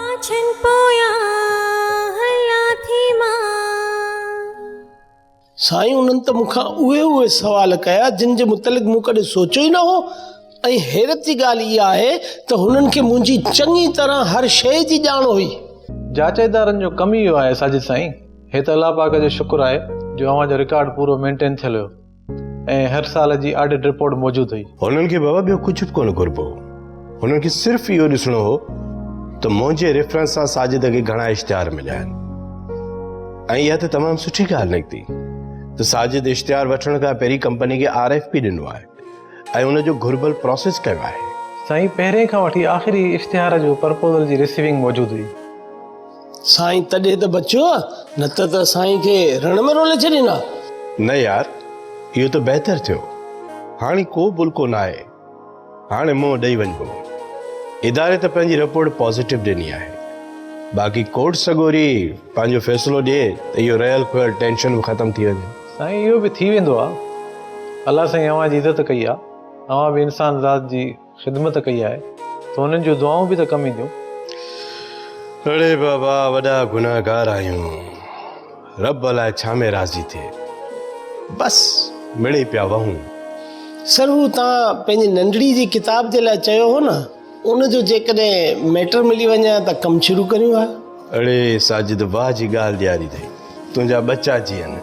پاڇن پويان هلان ٿي مان. سائين انهن ته مون کان اهي اهي سوال ڪيا جن جي متعلق مون ڪڏهن سوچيو ئي نه هو ۽ حيرت جي ڳالهه اها آهي ته هنن کي منهنجي چڱي طرح هر شيء جي ڄاڻ هئي. جاچ ادارن جو ڪم ئي اهو آهي ساجد سائين. هي ته الله پاڪ جو شڪر آهي جو اوهان جو رڪارڊ پورو مينٽين ٿيل هيو ۽ هر سال جي آڊٽ رپورٽ موجود هئي. هنن کي بابا ٻيو ڪجهه به ڪونه گهربو هو. هنن کي صرف اهو ڏسڻو هو ته منهنجي ريفرنس سان ساجد کي گهڻا اشتهار مليا آهن ۽ اها ته تمام سٺي ڳالهه نڪتي ته ساجد اشتهار وٺڻ کان پهرين ڪمپني کي آر ايف پي ڏنو آهي ۽ ان جو گهربل پراسيس ڪيو آهي. سائين پهرين کان وٺي آخري اشتهار جو پرپوزل جي رسيونگ موجود هئي. سائين تڏهن ته بچيو آ نه ته ته سائين کي رڻ ۾ رولي ڇڏين ها. نه يار اهو ته بهتر ٿيو هاڻي ڪو بلڪو ناهي هاڻي منهن ڏئي وڃبو. اداري ته پنهنجي رپورٽ پازيٽو ڏني آهي باقي ڪورٽ سڳوري پنهنجو فيصلو ڏئي ته اهو رهيل کهيل ٽينشن به ختم ٿي وڃي. سائين اهو به ٿي ويندو آ. الله سائين اوهان جي عزت ڪئي آ. اوهان به انسان ذات جي خدمت ڪئي آهي ته انهن جون دعائون به ته ڪم اينديون. اڙي بابا وڏا گنهگار آهيون رب الائي ڇا ۾ راضي ٿئي بس مڙئي پيا وهون. سر هو توهان پنهنجي ننڍڙي جي ڪتاب جي لاء چيو هو نه ان جو جيڪڏهن ميٽر ملي وڃي ها ته ڪم شروع ڪريون ها. اڙي ساجد واهه جي ڳالهه ڏياري اٿئي تنهنجا ٻچا جيئن.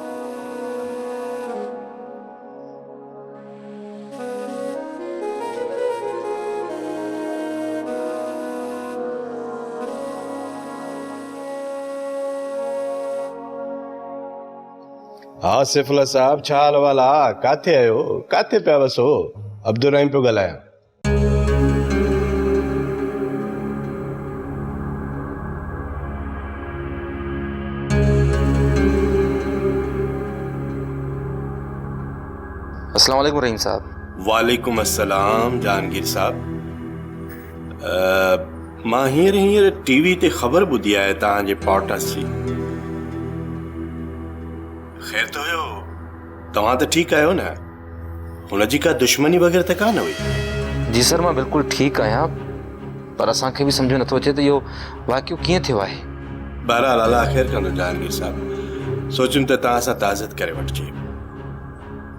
ها سيف الله صاحب ڇا حال احوال آ ڪاٿي آهيو ڪاٿي پيا وسو عبدالرحيم پيو ڳالهايان. السلام عليڪم رحيم صاحب. وعليڪم السلام جهانگير صاحب مان هينئر هينئر ٽي وي تي خبر ٻڌي آهي توهان جي پاٽس جي خير ته هيو توهان ته ٺيڪ آهيو نه هن جي ڪا دشمني وغيره ته ڪانه هئي؟ جي سر مان بلڪل ٺيڪ آهيان پر اسان کي به سمجهه ۾ نٿو اچي ته اهو واقعو ڪيئن ٿيو آهي. بهرحال الله خير ڪندو جهانگير صاحب سوچيم ته توهان سان تعزيت ڪري وٺجي.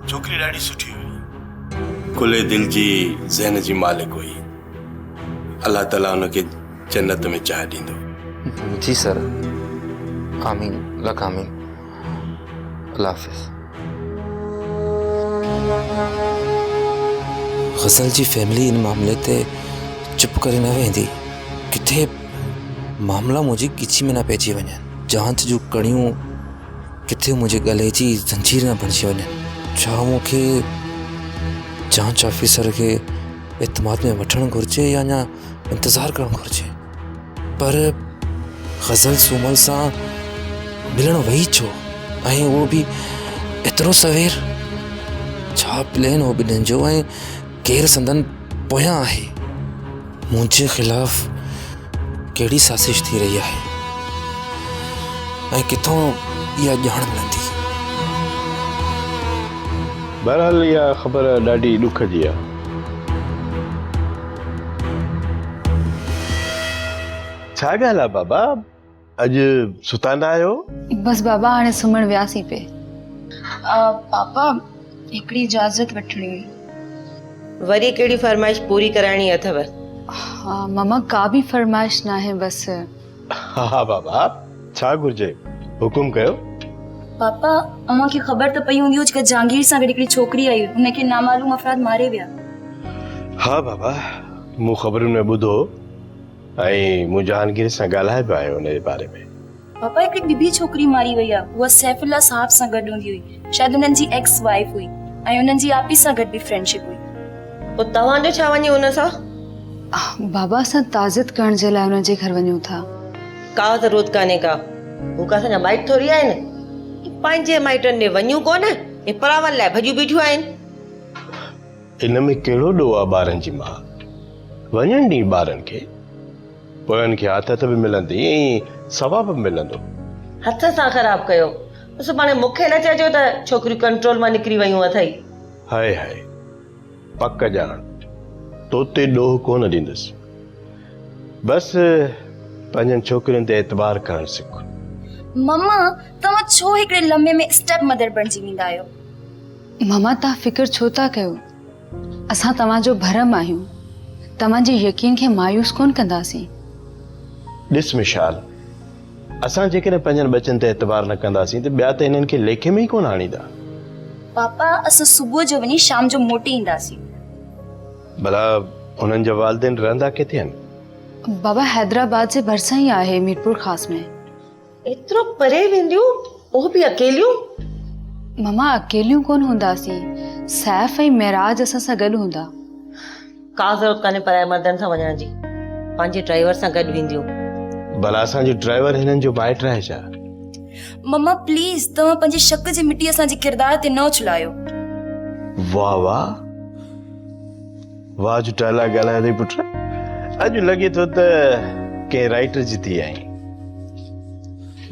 ڇوڪري ڏاڍي سٺي هئي. کلي دل جي ذهن جي مالڪ هئي. الله تعالي ان کي جنت ۾ جاء ڏيندو. جي سر آمين لک آمين. الله حافظ. غزل جي فيملي ان معاملي تي چپ ڪري نه ويهندي. ڪٿي معاملا منهنجي ڳچي ۾ نه پئجي وڃن. جانچ جون ڪڙيون ڪٿي منهنجي ڳلي جي زنجير نه بڻجي وڃن. ڇا مون کي جانچ آفيسر کي اعتماد ۾ وٺڻ گهرجي يا اڃا انتظار ڪرڻ گهرجي؟ پر غزل سومل سان ملڻ وئي ڇو ۽ اهو به ايترو سوير؟ ڇا پلان هو ٻنهين جو ۽ ڪير سندن پويان آهي؟ منهنجي خلاف ڪهڙي سازش ٿي رهي آهي ۽ ڪٿان اها ڄاڻ ملندي؟ بهرحال اها خبر ڏاڍي ڏک جي آهي. ڇا ڳالهه آ بابا اڄ ستا نه آهيو؟ بس بابا هاڻي سمهڻ وياسين پئي. پاپا هڪڙي اجازت وٺڻي هئي. وري ڪهڙي فرمائش پوري ڪرائڻي اٿو؟ ها ماما ڪا به فرمائش ناهي بس. ها بابا ڇا گهرجي حڪم ڪيو. پاپا اوهان کي خبر ته پئي هوندي جيڪا جهانگير سان گڏ هڪڙي ڇوڪري آئي هئي ان کي نامعلوم افراد ماري ويا. ها بابا مون خبرن ۾ ٻڌو ۽ مون جهانگير سان ڳالهائي به آهي ان جي باري ۾. پاپا هڪڙي ٻي به ڇوڪري ماري وئي آهي اها سيف الله صاحب سان گڏ هوندي هئي شايد انهن جي ايڪس وائيف هئي ۽ انهن جي آپي سان گڏ به فرينڊشپ هئي. پوء توهان جو ڇا وڃي ان سان؟ بابا اسان تعزيت ڪرڻ جي لاء انهن جي گهر وڃون ٿا. ڪا ضرورت ڪانهي ڪا. هو ڪا اسان جا مائٽ ٿوري آهن. پنهنجي مائٽن ڏي وڃون ڪونه ۽ پراون لاء ڀڄيون بيٺيون آهن. ان ۾ ڪهڙو ڏوهه آ ٻارن جي ماء. وڃڻ ڏي ٻارن کي. پوء ان کي آٿت به ملندي ۽ ثواب به ملندو. هٿ سان خراب ڪيو. سڀاڻي مون کي نه چئجو ته ڇوڪريون ڪنٽرول مان نڪري ويون اٿئي. هاء هاء پڪ ڄاڻ تو تي ڏوهه ڪونه ڏيندس. بس پنهنجن ڇوڪرين تي اعتبار ڪرڻ سک. مما توهان ڇو هڪڙي لمحي ۾ اسٽيپ مدر بڻجي ويندا آهيو؟ ماما توهان فڪر ڇو ٿا ڪيو؟ اسان توهان جو ڀرم آهيون. توهان جي يقين کي مايوس ڪونه ڪنداسين. ڏس مشال، اسان جيڪڏهن پنهنجن ٻچن تي اعتبار نه ڪنداسين ته ٻيا ته انهن کي ليکي ۾ ئي ڪونه آڻيندا. پاپا اسان صبح جو وڃي شام جو موٽي اينداسين. ڀلا انهن جا والدين رهندا ڪٿي آهن؟ بابا حيدرآباد جي ڀرسان ئي آهي ميرپورخاص ۾. ايترو پري وينديون اهو به اڪيليون؟ ماما اڪيليون ڪونه هونداسين سيف ۽ معراج اسان سان گڏ هوندا. ڪا ضرورت ڪانهي پرائي مردن سان وڃڻ جي پنهنجي ڊرائيور سان گڏ وينديون. ڀلا اسان جو ڊرائيور هنن جو مائٽ آهي ڇا؟ مما پليز توهان پنهنجي شڪ جي مٽي اسان جي ڪردار تي نه اڇلايو. واه واه واه جو ڊائلاگ ڳالهايو اٿئي پٽ. اڄ لڳي ٿو ته ڪنهن رائيٽر جي ڌيء آهين.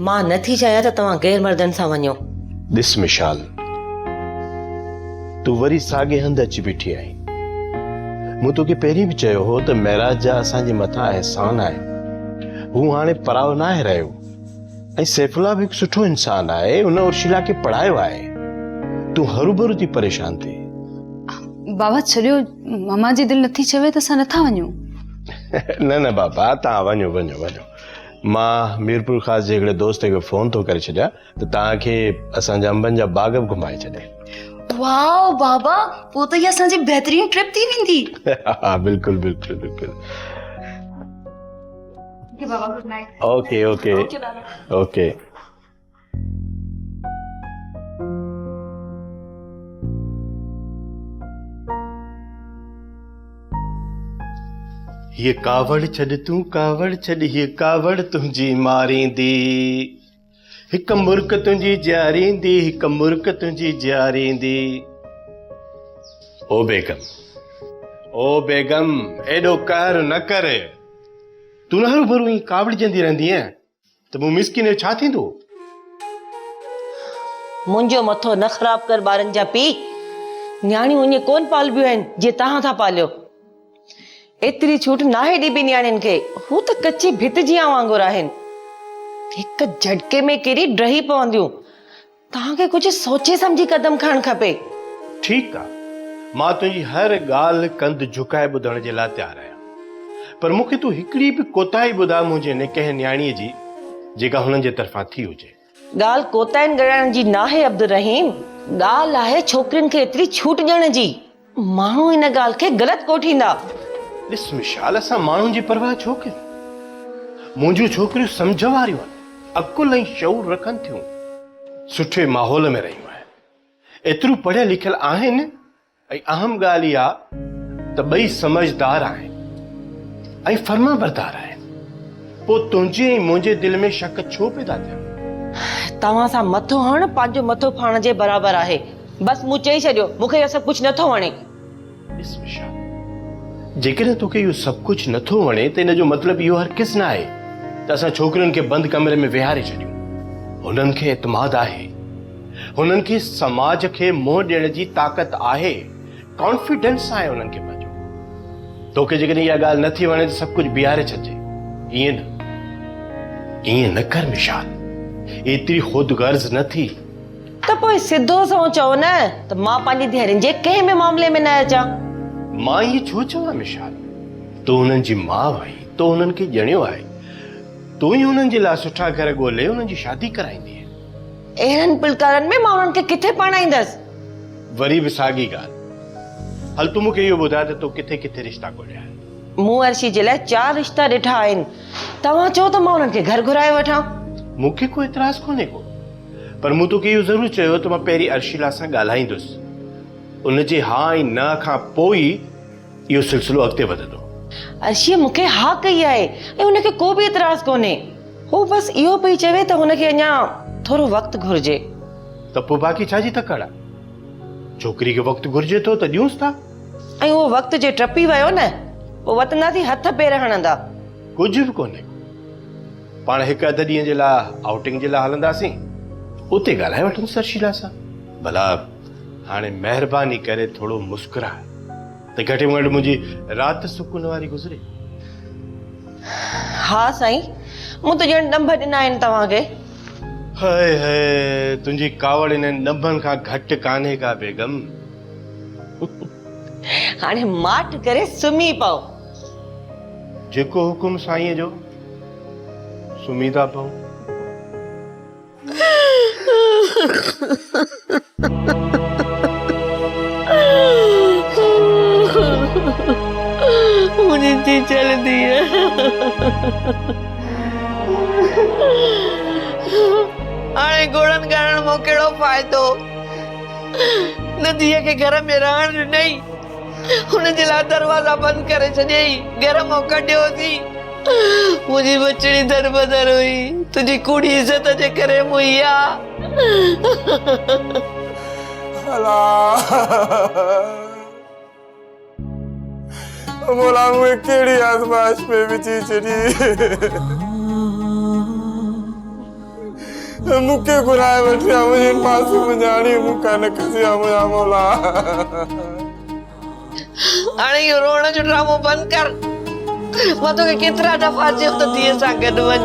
مان نه ٿي چاهيان ته توهان غير مردن سان وڃو. ڏس مشال، تون وري ساڳئي هنڌ اچي بيٺي آهين. مون توکي پهرين به چيو هو ته معراج جا اسان جي مٿان احسان آهن. هو هاڻي پرائو ناهي رهيو ۽ سيف الله به هڪ سٺو انسان آهي، هن ارشيلا کي پڙهايو آهي. تون هروڀرو ٿي پريشان ٿي. بابا ڇڏيو، ماما جي دل نٿي چوي ته اسان نٿا وڃون. نه نه بابا، توهان وڃو وڃو وڃو. مان ميرپورخاص جي هڪڙي دوست کي فون ٿو ڪري ڇڏيان ته توهان کي اسان جا انبن جا باغ به گهمائي ڇڏي. واء بابا پوء ته هي اسان جي بهترين ٽرپ ٿي ويندي. ها بلڪل بلڪل بلڪل. اوڪي بابا good night. Okay okay okay. هيء ڪاوڙ ڇڏ تون ڪاوڙ ڇڏ هيء ڪاوڙ تنهنجي ماريندي هڪ مرڪ تنهنجي جياريندي هڪ مرڪ تنهنجي جياريندي او بيگم او بيگم ايڏو قهر نه ڪر تون هروڀرو ائين ڪاوڙجندي رهندينء ته مون مسڪين جو ڇا ٿيندو؟ منهنجو مٿو نه خراب ڪر ٻارن جا پيء، نياڻيون ائين ڪونه پالبيون آهن جيئن توهان ٿا پاليو. ايتري ڇوٽ ناهي ڏبي نياڻين کي، هو ته ڪچي ڀت جيان وانگر آهن. هڪ جهٽڪي ۾ ڪري ڊهي پونديون. توهان کي ڪجهه سوچي سمجهي قدم کڻڻ کپي. ٺيڪ آ، مان تنهنجي هر ڳالهه ڪنڌ جهڪائي ٻڌڻ جي لاء تيار آهيان. پر مون کي تون هڪڙي به ڪوتاهي ٻڌاء منهنجي هن ڪنهن نياڻيء جي، جيڪا هنن جي طرفان ٿي هجي. ڳالهه ڪوتاهين ڳڻائڻ جي ناهي عبدالرحيم، ڳالهه آهي ڇوڪرين کي ايتري ڇوٽ ڏيڻ جي. ماڻهو ان ڳالهه کي غلط ڪوٺيندا. ڏس مشال اسان ماڻهن جي پرواهه ڇو ڪيون؟ منهنجون ڇوڪريون سمجهه واريون آهن، عقل ۽ شعور رکن ٿيون، سٺي ماحول ۾ رهيون آهن، ايتريون پڙهيل لکيل آهن ۽ اهم ڳالهه اها ته ٻئي سمجهدار آهن ۽ فرمانبردار آهن. پوء تنهنجي ۽ منهنجي دل ۾ شڪ ڇو پيدا ٿيا؟ توهان سان مٿو هڻڻ پنهنجو مٿو ڦاڙڻ جي برابر آهي. بس مون چئي ڇڏيو، مون کي اهو سڀ ڪجهه نه ٿو وڻي. ڏس وشال، جيڪڏهن توکي اهو سڀ ڪجهه نه ٿو وڻي ته ان جو مطلب اهو هرگز نه آهي ته اسان ڇوڪرين کي بند ڪمري ۾ ويهاري ڇڏيون. هنن کي اعتماد آهي. هنن کي سماج کي منهن ڏيڻ جي طاقت آهي. ڪانفيڊنس آهي انهن کي پنهنجو. توکي جيڪڏهن اها ڳالهه نه ٿي وڻي ته سڀ ڪجهه بيهاري ڇڏجي. ائين نه. ائين نه ڪر مشال. ايتري خود غرض نه ٿي. ته پوء سڌو سنئون چئو نه ته مان پنهنجي ڌيئرن جي ڪنهن به معاملي ۾ نه اچان. مان ائين ڇو چوان مشال؟ تون هنن جي ماء آهين، تو هنن کي ڄڻيو آهي. تون ئي هنن جي لاء سٺا گهر ڳولي هنن جي شادي ڪرائيندينء. اهڙن پلڪارن ۾ مان انهن کي ڪٿي پرڻائيندس؟ وري به ساڳي ڳالهه. هل تون مون کي اهو ٻڌاء ته تو ڪٿي ڪٿي رشتا ڳوليا آهن؟ مون عرشي جي لاء چار رشتا ڏٺا آهن. توهان چئو ته مان انهن کي گهر گهرائي وٺان. مون کي ڪو اعتراض ڪونهي ڪو. پر مون توکي اهو ضرور چيو ته مان پهرين ارشيلا سان ڳالهائيندس. ان جي ها ۽ نه کان پوء ئي اهو سلسلو اڳتي وڌندو. ارشيء مون کي ها ڪئي آهي ۽ هن کي ڪو به اعتراض ڪونهي. هو بس اهو پئي چوي ته هن کي اڃا ٿورو وقت گهرجي. ته پوء باقي ڇا جي تڪڙ آهي؟ ڇوڪري کي وقت گهرجي ٿو ته ڏيونس ٿا. ۽ اهو وقت جي ٽپي ويو نه، پوء وتنداسين هٿ پير هڻندا. ڪجهه به ڪونهي ڪو. پاڻ هڪ اڌ ڏينهن جي لاء آئوٽنگ جي لاء هلنداسين. اتي ڳالهائي وٺندس ارشيلا سان. ڀلا هاڻي مهرباني ڪري ٿورو مسڪراء ته گهٽ ۾ گهٽ منهنجي رات سڪون واري گذري. ها سائين، مون ته ڄڻ ڏنڀ ڏنا آهن توهان کي. هاء هاء تنهنجي ڪاوڙ انهن ڏنڀن کان گهٽ ڪانهي ڪا بيگم. هاڻي ماٺ ڪري سمهي پئو. جيڪو حڪم سائينء جو، سمهي ٿا پئون. منهنجي چيچل ڌيء. هاڻي گهوڙن ڳاڙڻ مان ڪهڙو فائدو؟ نه ڌيء کي گهر ۾ رهڻ ڏنئي، هن جي لاء دروازا بند ڪري ڇڏيئي، گهر مان ڪڍيوسين. منهنجي ٻچڙي دربدر هئي، تنهنجي ڪوڙي عزت جي ڪري موئي آ. الا مولا مون کي ڪهڙي آزمائش ۾ وجهي ڇڏي. مون کي گهرائي وٺي آ منهنجي معصوم نياڻي مون کان نه کسي آ منهنجا مولا. هاڻي اهو روئڻ جو ڊرامو بند ڪر. مان توکي ڪيترا دفعا چيو ته ڌيء سان گڏ وڃ،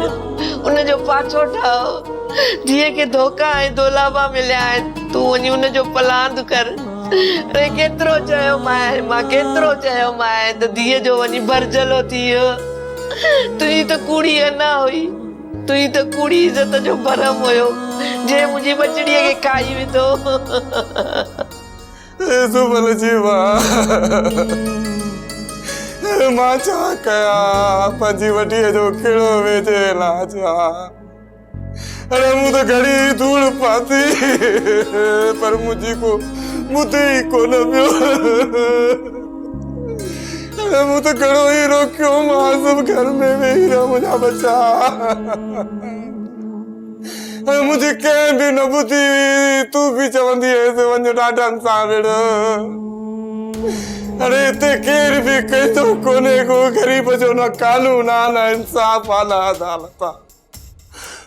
ان جو پاڇو ٺاهه. ڌيء کي ڌوڪا ۽ دولابا مليا آهن، تون وڃي ان جو پلاند ڪر. اڙي ڪيترو چيومانء، مان ڪيترو چيومانء ته ڌيء جو وڃي ڀرجهلو ٿيء. تنهنجي ته ڪوڙي انا هئي. تنهنجي ته ڪوڙي عزت جو ڀرم هيو، جنهن منهنجي ٻچڙيء کي کائي وڌو. اي سومل جي ماء! مان ڇا ڪيان؟ پنهنجي وڍيء جو ڪهڙو ويجهي علاج آ؟ اڙي مون ته گهڻي ئي ڌوڙ پاتي، پر منهنجي ڪو ٻڌي ئي ڪونه پيو. اڙي مون ته گهڻو ئي روڪيو، مان سڀ گهر ۾ ويهي رهيا منهنجا ٻچا. اڙي منهنجي ڪنهن به نه ٻڌي هئي، تون به چوندي هيس وڃ ڏاڍن سان وڙهه. اڙي هتي ڪير به ڪنهن جو ڪونهي ڪو غريب جو نه قانون آ نه انصاف آ نه عدالت آ.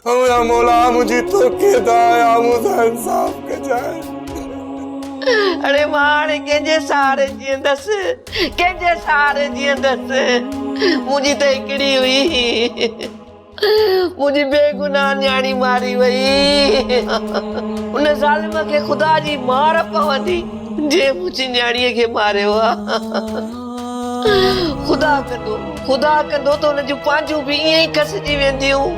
او يا مولا منهنجي توکي دانهن آ مون سان انصاف ڪجانء. اڙي مان هاڻي ڪنهن جي سهاري جيئندس ڪنهن جي سهاري جيئندس منهنجي ته هڪڙي هئي منهنجي بيگناهه نياڻي ماري وئي ان ظالم کي خدا جي مار پوندي جنهن منهنجي نياڻيء کي ماريو آ. خدا ڪندو، خدا ڪندو ته هن جون پانجون به ائين ئي کسجي وينديون.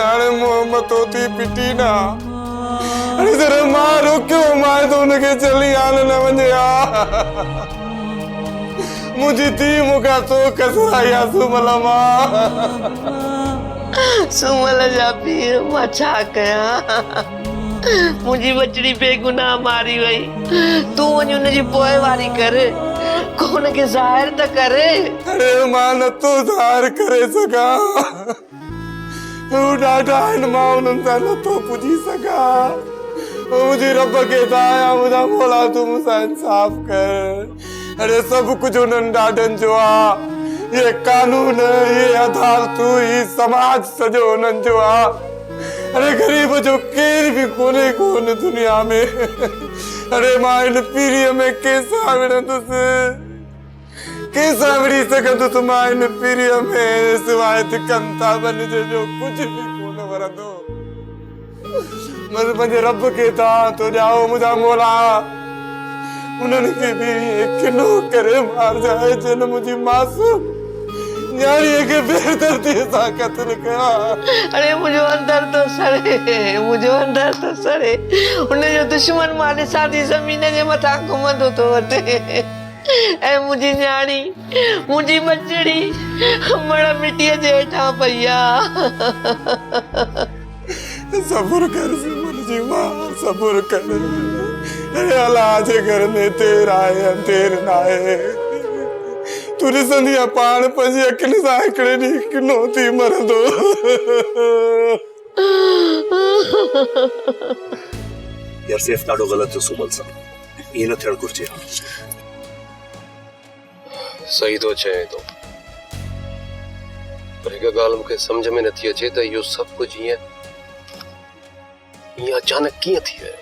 هاڻي منهن مٿو ٿي پٽي نه. اڙي جڏهن مان روڪيو مانء ته هن کي چلي آن نه وڃي ها. منهنجي ڌيء مون کان تو کسرائي آ سومل مان. سومل جا پيء مان ڇا ڪيان. منهنجي ٻچڙي بيگناهه ماري وئي. تون وڃي ان جي پوئواري ڪر، ڪو ان کي ظاهر ته ڪر. اڙي مان نٿو ظاهر ڪري سگهان. هو ڏاڍا آهن، مان انهن سان نٿو پڄي سگهان. منهنجي رب کي دانهن آ، منهنجا مولا تون مون سان انصاف ڪر. اڙي سڀ ڪجهه انهن ڏاڍن جو آ. هي قانون، هي عدالتون، هي سماج سڄو انهن جو آ. اڙي غريب جو ڪير به ڪونهي ڪو هن دنيا ۾. اڙي مان هن پيريء ۾ ڪنهن سان وڙهندس؟ ڪنهن سان وڙهي سگهندس مان هن پيريء ۾؟ سواء ڌڪن ٿاٻن جي ٻيو ڪجهه به ڪونه ورندو. بس پنهنجي رب کي دانهن ٿو ڏيان، او منهنجا مولا! انهن کي به ائين ڪنو ڪري مارجانء جن منهنجي معصوم نياڻيء کي بيدرديء سان قتل ڪيو. اڙي منهنجو اندر ٿو سڙي، منهنجو اندر ٿو سڙي. هن جو دشمن مان ڏسان ٿي زمين جي مٿان گهمندو ٿو وتي ۽ منهنجي نياڻي، منهنجي ٻچڙي مڙ مٽيء جي هيٺان پئي آ. صبر ڪر سمن جي ماء صبر ڪر. اڙي الله جي گهر ۾ دير آهي انڌير ناهي. تون ڏسندينء پاڻ پنهنجي اکين سان هڪڙي ڏينهن ڪنو ٿي مرندو. يار سيف ڏاڍو غلط ٿيو سومل سان ائين نه ٿيڻ گهرجي ها. صحيح ٿو چئين تون. پر هڪ ڳالهه مون کي سمجهه ۾ نٿي اچي ته اهو سڀ ڪجهه ائين ائين اچانڪ ڪيئن ٿي ويو؟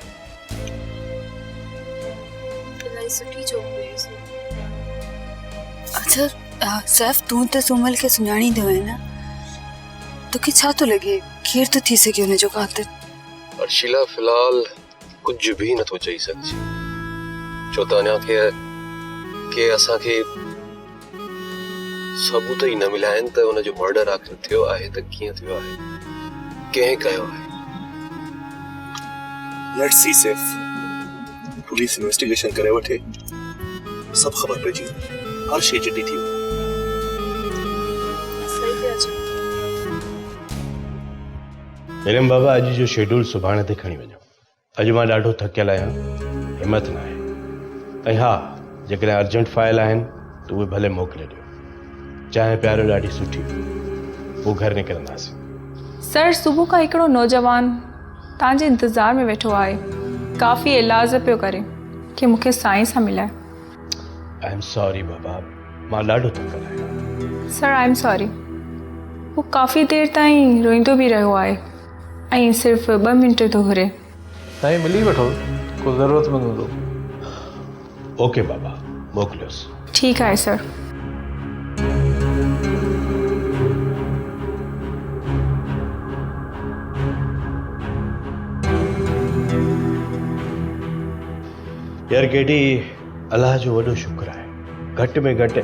الاهي سٺي ڇوڪري هئي سومل. اڇا سيف تون ته سومل کي سڃاڻيندو آهين نه؟ توکي ڇا ٿو لڳي ڪير ٿو ٿي سگهي ان جو قاتل؟ ارشيلا في الحال ڪجهه به نٿو چئي سگهجي ڇو ته اڃا ڪي ڪي اسان کي ثبوت ئي نه مليا آهن ته ان جو مرڊر آخر ٿيو آهي ته ڪيئن ٿيو آهي ڪنهن ڪيو آهي. Let's see Saif police investigation ڪري وٺي سڀ خبر پئجي ويندي هر شي چٽي ٿي ويندي. صحيح پيا چئو. ارم بابا اڄ جو شيڊول سڀاڻي تي کڻي وڃو اڄ مان ڏاڍو ٿڪيل آهيان همت ناهي ۽ ها جيڪڏهن ارجنٽ فائل آهن ته اهي ڀلي موڪلي ڏيو چانهه پياريو ڏاڍي سٺي پوء گهر نڪرنداسين. سر صبح کان هڪڙو نوجوان توهان جي انتظار ۾ ويٺو آهي ڪافي ايلاز پيو ڪري ڪي مون کي سائين سان ملائي. I am sorry بابا مان ڏاڍو ٿڪل آهيان. سر I am sorry هو ڪافي دير تائين روئيندو به رهيو آهي ۽ صرف ٻه منٽ ٿو گهري. سائين ملي وٺو ڪو ضرورتمند هوندو. اوڪي بابا موڪليوس. ٺيڪ آهي سر. يار ڪيٽي الله جو وڏو شڪر آهي گهٽ ۾ گهٽ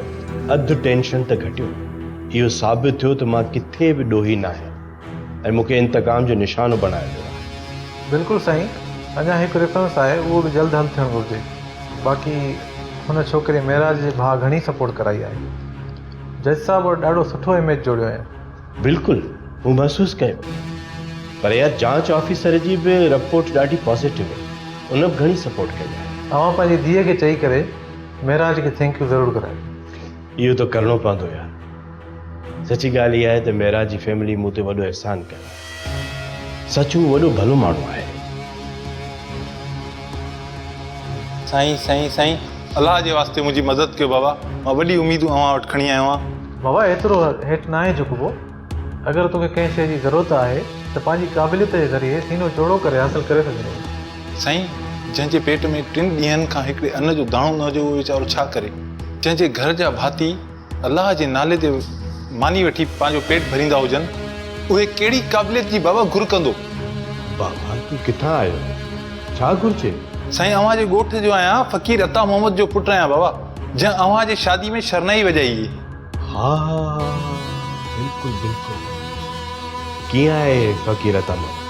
اڌ ٽينشن ته گهٽيو. اهو ثابت ٿيو ته مان ڪٿي به ڏوهي ناهيان ۽ مون کي انتقام جو نشانو بڻايو ويو آهي. بلڪل سائين اڃا هڪ ريفرنس آهي اهو به جلد حل ٿيڻ گهرجي باقي هن ڇوڪري معراج جي ڀاء گهڻي سپورٽ ڪرائي آهي جج صاحب وٽ ڏاڍو سٺو اميج جوڙيو آهي. بلڪل مون محسوس ڪيو پر يار جانچ آفيسر جي به رپورٽ ڏاڍي پازيٽو هئي ان به گهڻي سپورٽ ڪئي آهي. اوهان پنهنجي ڌيء کي چئي ڪري معراج کي thank you ضرور ڪرايو. اهو ته ڪرڻو پوندو يار. سچي ڳالهه اها آهي ته معراج جي فيملي مون تي وڏو احسان ڪيو آهي. سچ هو وڏو ڀلو ماڻهو آهي. سائين سائين سائين الله جي واسطي منهنجي مدد ڪيو بابا مان وڏي اميدون اوهان وٽ کڻي آيو آهيان. بابا ايترو هيٺ ناهي جهڪبو. اگر توکي ڪنهن شيء جي ضرورت آهي ته پنهنجي قابليت جي ذريعي سينو چوڙو ڪري حاصل ڪري سگهندو آهين. سائين جنهن جي پيٽ ۾ ٽن ڏينهن کان هڪڙي ان جو داڻو نه هجي اهو ويچارو ڇا ڪري؟ جنهن جي گهر جا ڀاتي الله جي نالي تي ماني وٺي پنهنجو پيٽ ڀريندا هجن، اهي ڪهڙي قابليت جي بابا گهر ڪندو؟ بابا تون ڪٿان آيو آهين؟ ڇا گهرجي؟ سائين اوهان جي ڳوٺ جو آهيان، فقير عطا محمد جو پٽ آهيان بابا، جنهن اوهان جي شادي ۾ شرنائي وڄائي هئي. ها ها ها بلڪل بلڪل. ڪيئن آهي فقير عطا محمد؟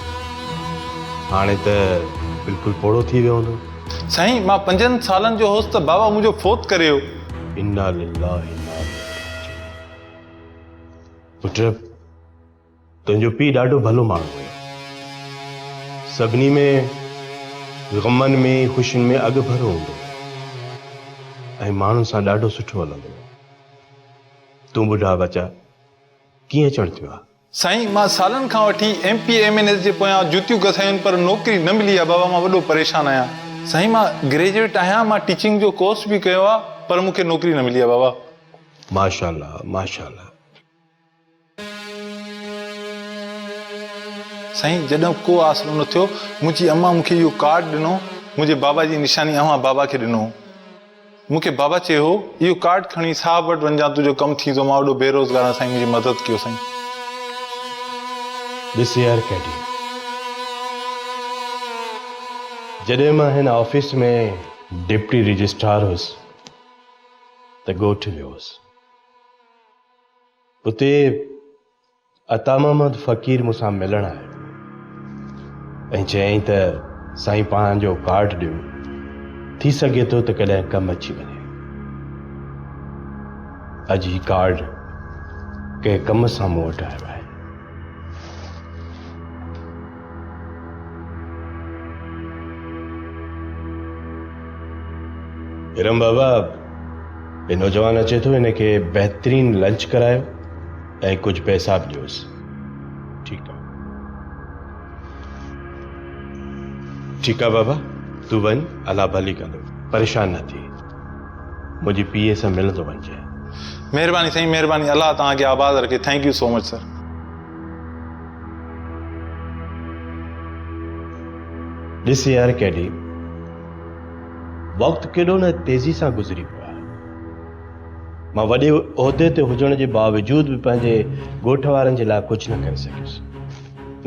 هاڻي ته بلڪل پوڙهو ٿي ويو هوندو. سائين مان پنجن سالن جو هوس ته بابا منهنجو فوت ڪري ويو. انا لله انا اليه راجعون پٽ تنهنجو پيء ڏاڍو ڀلو ماڻهو هيو سڀني ۾ غمن ۾ خوشين ۾ اڳ ڀرو هوندو هو ۽ ماڻهن سان ڏاڍو سٺو هلندو هو تون ٻڌاء ٻچا ڪيئن اچڻ ٿيو آ؟ سائين مان سالن کان وٺي M P A M N S جي پويان جوتيون گسايون پر نوڪري نه ملي آ بابا مان وڏو پريشان آهيان. سائين مان گريجوئيٽ آهيان مان ٽيچنگ جو ڪورس به ڪيو آ پر مون کي نوڪري نه ملي آ بابا. ماشاءالله ماشاءالله. سائين جڏهن ڪو آسرو نه ٿيو منهنجي امان مون کي اهو ڪارڊ ڏنو منهنجي بابا جي نشاني اوهان بابا کي ڏنو هو. مون کي بابا چيو هو، اهو ڪارڊ کڻي صاحب وٽ وڃجان تنهنجو ڪم ٿيندو، مان وڏو بيروزگار آهيان سائين منهنجي مدد ڪيو سائين. ڏس يار ڪيڊي، جڏهن مان هن آفيس ۾ ڊپٽي رجسٽرار هيس ته ڳوٺ ويو هوس. اتي عطا محمد فقير مون سان ملڻ آيو ۽ چيائين ته سائين پنهنجو ڪارڊ ڏيو، ٿي سگهي ٿو ته ڪڏهن ڪم اچي وڃي. اڄ هي ڪارڊ ڪنهن ڪم سان مون وٽ آيو آهي. ارم بابا، هي نوجوان اچي ٿو، هن کي بهترين لنچ ڪرايو. ۽ ڪجهه پئسا به ڏيوس. ٺيڪ آ. ٺيڪ آ بابا، تون وڃ، الله ڀلي ڪندو. پريشان نه ٿي. منهنجي پي اي سان ملندو وڃجانء. مهرباني سائين مهرباني الله توهان کي آباد رکي thank you so much sir. ڏس يار ڪيڊي، وقت ڪيڏو نه تيزي سان گذري ويو آهي. مان وڏي عهدي تي هجڻ جي باوجود به پنهنجي ڳوٺ وارن جي لاء ڪجهه نه ڪري سگهيس.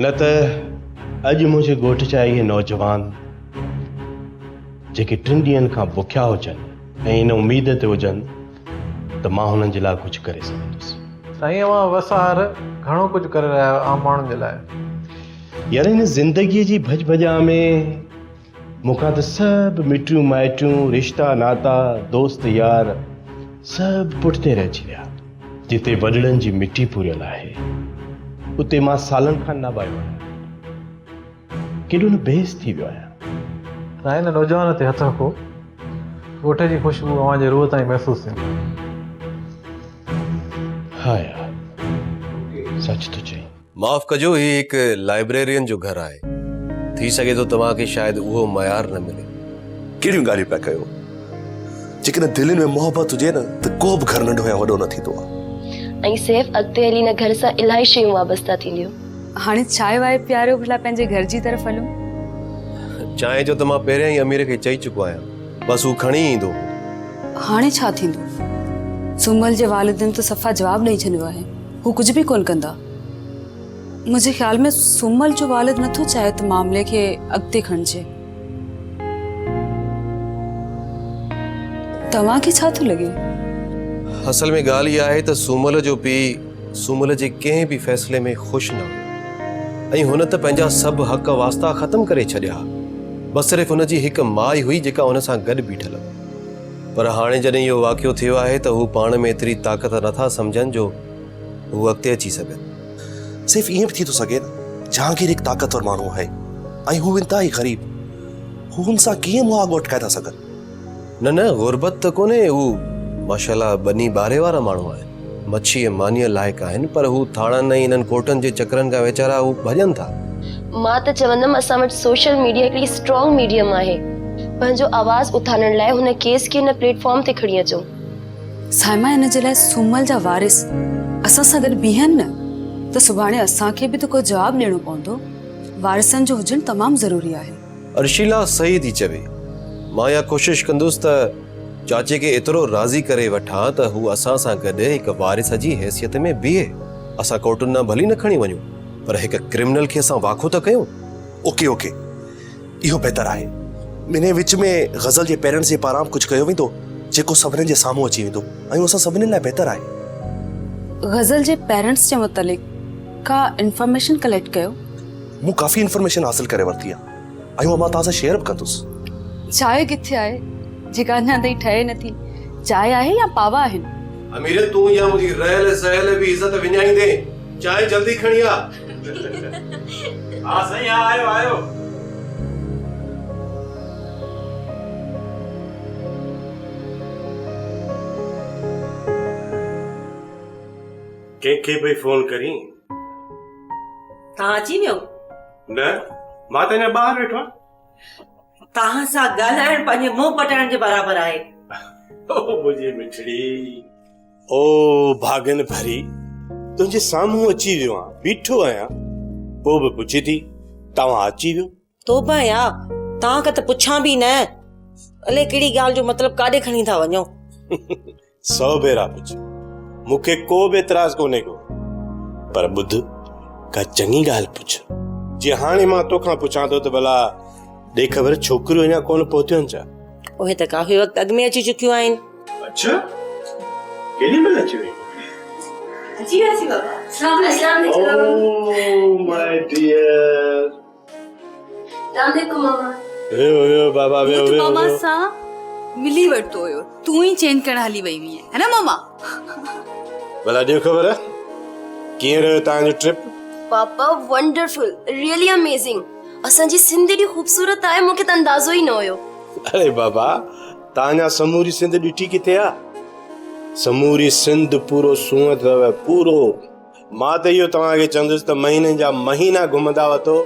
نه ته اڄ منهنجي ڳوٺ جا اهي نوجوان جيڪي ٽن ڏينهن کان بکيا هجن ۽ ان اميد تي هجن ته مان هنن جي لاء ڪجهه ڪري سگهندس. سائين اوهان وس آهر گهڻو ڪجهه ڪري رهيا آهيو عام ماڻهن جي لاء. يار هن زندگيء جي ڀڄ ڀڄان ۾ مون کان ته سڀ مٽيون مائٽيون، رشتا ناتا، دوست يار سڀ پٺتي رهجي ويا. جتي وڏڙن جي مٽي پوريل آهي، اتي مان سالن کان نه ويو آهيان. ڪيڏو نه بيحس ٿي ويو آهيان. سائين هن نوجوان تي هٿ رکو. ڳوٺ جي خوشبو اوهان جي روح تائين محسوس ٿيندي. ها يار، سچ ٿو چئين. معاف ڪجو هي هڪ لائبريرين جو گهر آهي. ٿي سگهي ٿو توهان کي شايد اهو معيار نه ملي. ڪهڙيون ڳالهيون پيا ڪيو. جيڪڏهن دلين ۾ محبت هجي نه ته ڪو به گهر ننڍو يا وڏو نه ٿيندو آهي. ۽ سيف اڳتي هلي ان گهر سان الاهي شيون وابسته ٿينديون. هاڻي چانهه وانهه پياريو ڀلا پنهنجي گهر جي طرف هلون. چانهه جو ته مان پهريان ئي امير کي چئي چڪو آهيان. بس هو کڻي ايندو. هاڻي ڇا ٿيندو؟ سومل جي والدين ته صفا جواب ڏئي ڇڏيو آهي. هو ڪجهه به ڪونه ڪندا. منهنجي خيال ۾ سومل جو والد نٿو چاهي ته معاملي کي اڳتي کڻجي. توهان کي ڇا ٿو لڳي؟ اصل ۾ ڳالهه اها آهي ته سومل جو پيء سومل جي ڪنهن به فيصلي ۾ خوش نه هيو ۽ هن ته پنهنجا سڀ حق واسطا ختم ڪري ڇڏيا. بس صرف هن جي هڪ ماء ئي هئي جيڪا هن سان گڏ بيٺل هئي. پر هاڻي جڏهن اهو واقعو ٿيو آهي ته هو پاڻ ۾ ايتري طاقت نٿا سمجهن جو هو اڳتي اچي سگهن. سيف ائين به ٿي ٿو سگهي نه جهانگير هڪ طاقتور ماڻهو آهي ۽ هو انتهائي غريب. هو هن سان ڪيئن مهاڳو اٽڪائي ٿا سگهن؟ نه نه غربت ته ڪونهي هو ماشاءالله ٻني ٻاري وارا ماڻهو آهن. مڇيء مانيء لائق آهن پر هو ٿاڻن ۽ انهن ڪورٽن جي چڪرن کان ويچارا هو ڀڄن ٿا. مان ته چوندم اسان وٽ سوشل ميڊيا هڪڙي اسٽرانگ ميڊيم آهي. پنهنجو آواز اٿارڻ لاء هن ڪيس کي هن پليٽ فارم تي کڻي اچو. صائمه ان جي لاء سومل جا وارث اسان سان گڏ بيهن نه ته سڀاڻي اسان کي به ته ڪو جواب ڏيڻو پوندو. وارثن جو هجڻ تمام ضروري آهي. ارشيلا صحيح ٿي چوي. مان اها ڪوشش ڪندس ته چاچي کي ايترو راضي ڪري وٺان ته هو اسان سان گڏ هڪ وارث جي حيثيت ۾ بيهي. اسان ڪورٽن ڏانهن ڀلي نه کڻي وڃون پر هڪ ڪرمنل کي اسان واکو ته ڪيون. اوڪي اوڪي اهو بهتر آهي. انهي وچ ۾ غزل جي پيرنٽس جي پاران به ڪجهه ڪيو ويندو جيڪو سڀني جي سامهون اچي ويندو ۽ اهو اسان سڀني لاء بهتر آهي. غزل جي پيرنٽس جي متعلق ڪا انفارميشن ڪليڪٽ ڪيو؟ مون ڪافي انفارميشن حاصل ڪري ورتي آهي ۽ اها مان توهان سان شيئر به ڪندس. چانهه ڪٿي آهي جيڪا اڃا تائين ٺهي نٿي؟ چانهه آهي يا پاوا آهن؟ امير تون يا منهنجي رهيل سهيل به عزت وڃائيندين. چانهه جلدي کڻي آ. ها سائين ها آيو آيو. ڪنهن کي پئي فون ڪرين؟ توهان اچي ويو؟ نه، مان ته اڃا ٻاهر ويٺو آهيان. توهان سان ڳالهائڻ پنهنجي منهن پٽائڻ جي برابر آهي. او منهنجي مٺڙي، او ڀاڳن ڀري، تنهنجي سامهون اچي ويو آهيان، بيٺو آهيان، پوء به پڇي ٿي، توهان اچي ويو؟ توبه يا، توهان کان ته پڇان به نه. الائي ڪهڙي ڳالهه جو مطلب ڪاڏي کڻي ٿا وڃو. سئو ڀيرا پڇ، مون کي ڪو به اعتراض ڪونهي ڪو. پر ٻڌ، ڪا چڱي ڳالهه پڇ. جي هاڻي مان توکان پڇان ٿو ته ڀلا ڏي خبر ڇوڪريون اڃا ڪونه پهتيون آهن ڇا؟ اهي ته ڪافي وقت اڳ ۾ اچي چڪيون آهن. اڇا، ڪيڏي مهل اچي ويون؟ اچي وياسين بابا. اسلام عليڪم. او ماء ڊيئر. السلام عليڪم ماما. ويو ويو بابا ويو ويو. ماما سان ملي ورتو هيو تون ئي چينج ڪرڻ هلي وئي هئين هي نه ماما. ڀلا ڏيو خبر ڪيئن رهيو توهان جو trip? Papa wonderful really amazing اسان جي سنڌ ايڏي خوبصورت آهي مون کي ته اندازو ئي نه هيو. اري بابا توهان اڃا سموري سنڌ ڏٺي ڪٿي آ؟ سموري سنڌ پورو سونهن اٿو پورو. مان ته اهو توهان کي چوندس ته مهينن جا مهينا گهمندا وتو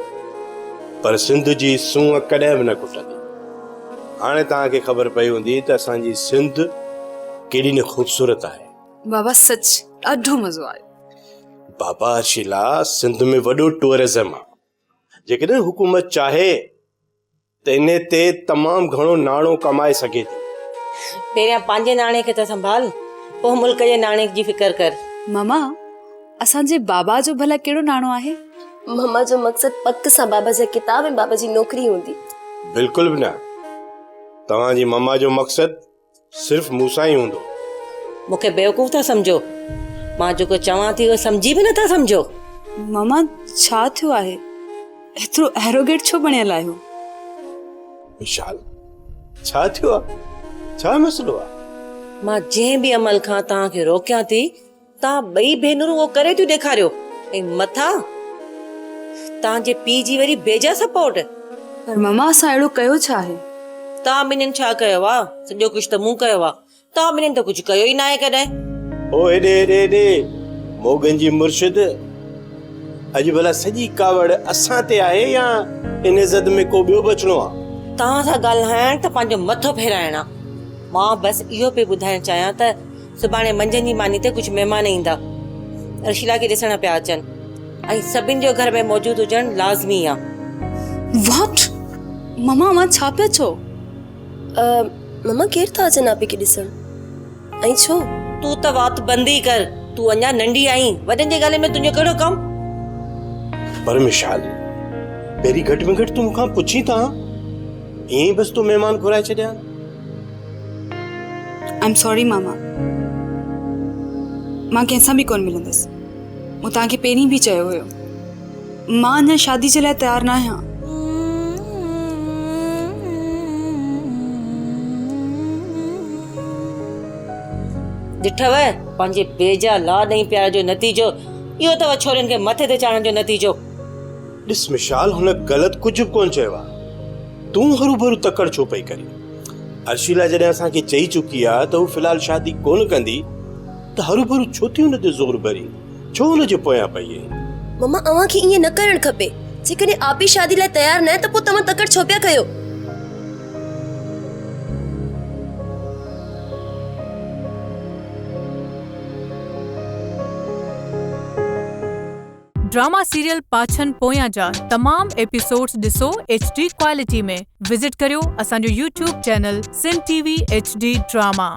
پر سنڌ جي سونهن ڪڏهن به نه کٽندي. هاڻي توهان کي خبر پئي هوندي ته اسان جي سنڌ ڪيڏي نه خوبصورت آهي. بابا سچ ڏاڍو مزو آيو. بابا شيلا سنڌ ۾ وڏو ٽوئرزم آ. جيڪڏهن حڪومت چاهي ته انهي تي تمام گهڻو ناڻو ڪمائي سگهي ٿي. پهريان پنهنجي ناڻي کي ته سنڀال. پوء ملڪ جي ناڻي جي فڪر ڪر. ماما، اسان جي بابا جو ڀلا ڪهڙو ناڻو آهي؟ ماما جو مقصد پڪ سان بابا جا ڪتاب ۽ بابا جي نوڪري هوندي. بلڪل به نه. توهان جي ماما جو مقصد صرف مون سان ئي هوندو. مون کي بيوقوف ٿا سمجهو؟ مان جيڪو چوان ٿي اهو سمجهي به نٿا سمجهو؟ ماما ڇا ٿيو آهي؟ ايترو ايروگيٽ ڇو بڻيل آهيو؟ وشال ڇا ٿيو آهي؟ ڇا مسئلو آهي؟ مان جنهن به عمل کان توهان کي روڪيان ٿي توهان ٻئي ڀينرون اهو ڪري ٿيون ڏيکاريو ۽ مٿان توهان جي پيء جي وري بيجا سپورٽ. پر ماما اسان اهڙو ڪيو ڇا آهي؟ توهان ٻنهين ڇا ڪيو آ؟ سڄو ڪجهه ته مون ڪيو آ. توهان ٻنهين ته ڪجهه ڪيو ئي ناهي ڪڏهن. او هيڏي هيڏي هيڏي موڳن جي مرشد اڄ ڀلا سڄي ڪاوڙ اسان تي آهي يا ان زد ۾ ڪو ٻيو به اچڻو آ؟ توهان سان ڳالهائڻ ته پنهنجو مٿو ڦيرائڻ آ. مان بس اهو پئي ٻڌائڻ چاهيان ته سڀاڻي منجهند جي ماني تي ڪجهه مهمان ايندا. ارشيلا کي ڏسڻ پيا اچن ۽ سڀن جو گهر ۾ موجود هجڻ لازمي آ. What! ماما اوهان ڇا پيا چئو؟ ماما ڪير ٿا اچن آپي کي ڏسڻ ۽ ڇو؟ تون ته وات بند ئي ڪر. تون اڃا ننڍي آهين. وڏن جي ڳالهين ۾ تنهنجو ڪهڙو ڪم؟ پر مشال، پهرين گهٽ ۾ گهٽ تون مون کان پڇين ته ها. ائين ئي بس تون مهمان گهرائي ڇڏيا. I am sorry ماما مان ڪنهن سان به ڪونه ملندس مون توهان کي پهرين به چيو هيو مان اڃا شادي جي لاء تيار نه آهيان. ڏٺو پنهنجي بيجا لاڏ ۽ پيار جو نتيجو اهو اٿو ڇورين کي مٿي تي چاڙهڻ جو نتيجو. ڏس مشال هن غلط ڪجهه به ڪونه چيو آهي تون هروڀرو تڪڙ ڇو پئي ڪرين؟ ارشيلا جڏهن اسان کي چئي چڪي آ ته هو في الحال شادي ڪونه ڪندي ته هروڀرو ڇو ٿي هن تي زور ڀرين؟ ڇو هن جي پويان پئي آهين؟ ماما اوهان کي ائين نه ڪرڻ کپي. جيڪڏهن آپي شادي لاء تيار ناهي ته پوء توهان تڪڙ ڇو پيا ڪيو؟ ڊراما سيريل پاڇن پويان جا تمام ايپيسوڊز ڏسو ايڇ ڊي ڪوالٽي ۾ وزٽ ڪريو اسان جو YouTube channel Sindh T V H D drama.